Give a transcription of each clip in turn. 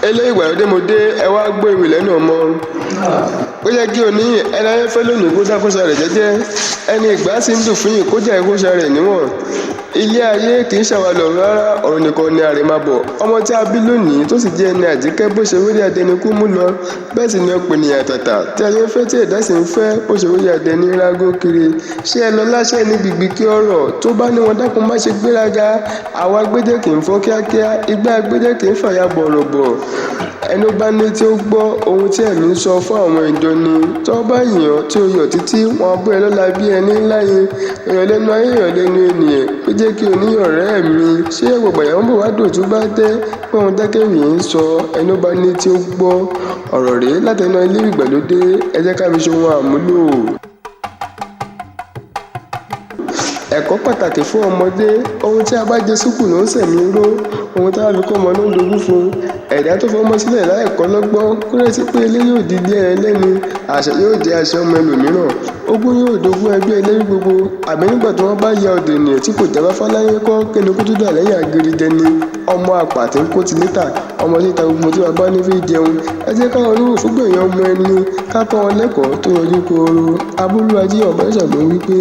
Eléyìí ìgbàlódé mo dé, ẹ wá gbọ́ ewì lẹ́nu ọmọ. Ó yẹ kí oníyìn ẹni ayé fẹ́ lónìí kó dákúnṣe rẹ̀ jẹ́jẹ́, ẹni ìgbà sì ń dùn fún yìí kó jẹ́ ìkúnṣe rẹ̀ níwọ̀n. Ilé ayé kì í ṣàwà lọ́run rárá, ọ̀run nìkan ni àrèmábọ̀. Ọmọ tí a bí lónìí tó sì jẹ́ ẹni àjíkẹ́ bó ṣe wírí adẹni kú mú lọ, bẹ́ẹ̀ sì ni ọ̀pọ̀ ènìyàn àtàtà tí ayé ń fẹ́ tí ẹ̀dá sì ń fẹ́ bó ṣe wírí adẹni rágó kiri. Ṣé ẹ lọ láṣẹ ní gbìgbì kí ọ̀rọ̀ tó bá ní wọn dákun má ṣe gbéraga, àwa gbédè kì í fọ́ kíákíá, igbá gbédè kì í fàya bọ̀rọ̀bọ̀. Ẹni ó bá ní tí ó gbọ́ ohun tí ẹ̀mí ń sọ fún àwọn ìjọ ni, tó bá yìn ọ́ tí ó yọ̀ títí, wọn bú ẹ lọ́la bí ẹni ńlá yin. Ìyọ̀lẹ́nu ayé ìyọ̀lẹ́nu ènìyàn, pé jẹ́ kí oníyàn ọ̀rẹ́ mi, ṣé gbogbo àyà ń bọ̀ wá dùn tó bá tẹ́ pé ohun dákẹ́wì ń sọ, ẹni ó bá ní tí ó gbọ́ ọ̀rọ̀ rèé látẹnu ilé ìgbàlódé, ẹ jẹ́ ká fi ṣe ohun àmúlò. Ẹ̀kọ́ pàtàkì fún ọmọdé, ohun tí a bá jẹ síkùn ló ń sẹ̀mí ró, ohun tí a bá fi kọ́ ọmọ ló ń dogún fún un. Ẹ̀dá tó fọmọ sílẹ̀ láìkọ́ lọ́gbọ́n, kó rántí pé ilé yóò di ilé ẹlẹ́ni, àṣà yóò jẹ́ àṣà ọmọ ẹlòmíràn, ogún yóò dogún ẹbí ẹlẹ́bí gbogbo, àbí nígbà tí wọ́n bá ya ọ̀dọ̀ ènìyàn tí kò jáfáfá láyé kọ́, kí ni kó tó dà lẹ́yìn agiridẹni, ọmọ àpà tí ń kó ti létà, ọmọ títa gbogbo tí baba ní fi jẹun. Ẹ jẹ́ ká ronú fúngbẹ̀yìn ọmọ ẹni, ká kọ́ wọn lẹ́kọ̀ọ́ tó yanjú kooro. Abúlé Ajíyọ̀ Báṣà ló ń wí pé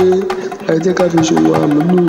ẹ jẹ́ ká fi ṣòwò àmúlò.